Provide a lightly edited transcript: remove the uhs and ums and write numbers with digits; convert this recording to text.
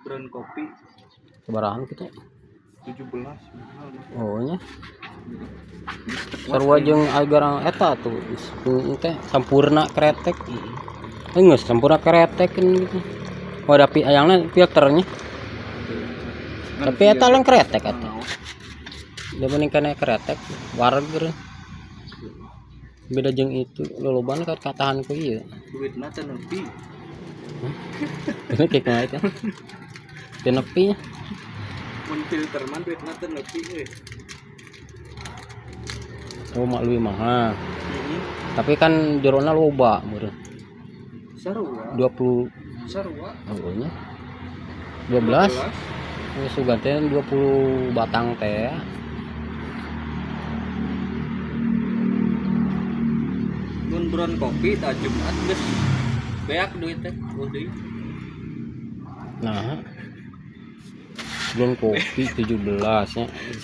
Brand kopi. Sabarahan kitu? 17 mahal mah. Oh nya. Sarua jeung agarang eta tuh teh Sampurna kretek. Eh, geus Sampurna kretek kan gitu. Oh, tapi ayangna filternya. Tapi eta lain kretek eta. Dia mending kena kretek wareg geureuh. Beda jeung itu lolobana kan katahan ku ieu. Duitna teu nepi. Ini kayak kumaha itu. Teu nepi nya. Mun filter mah duitna teu nepi euy. Oh, mak leuwih mahal. Heeh. Tapi kan jerona loba meureun. Sarua. 20. Sarua. Oh nya. 12. Geus sugan teh 20 batang teh. Mun brand kopi tah Jumat geus beak duit teh eueuh deui. Nah. Belum kopi 17 nya.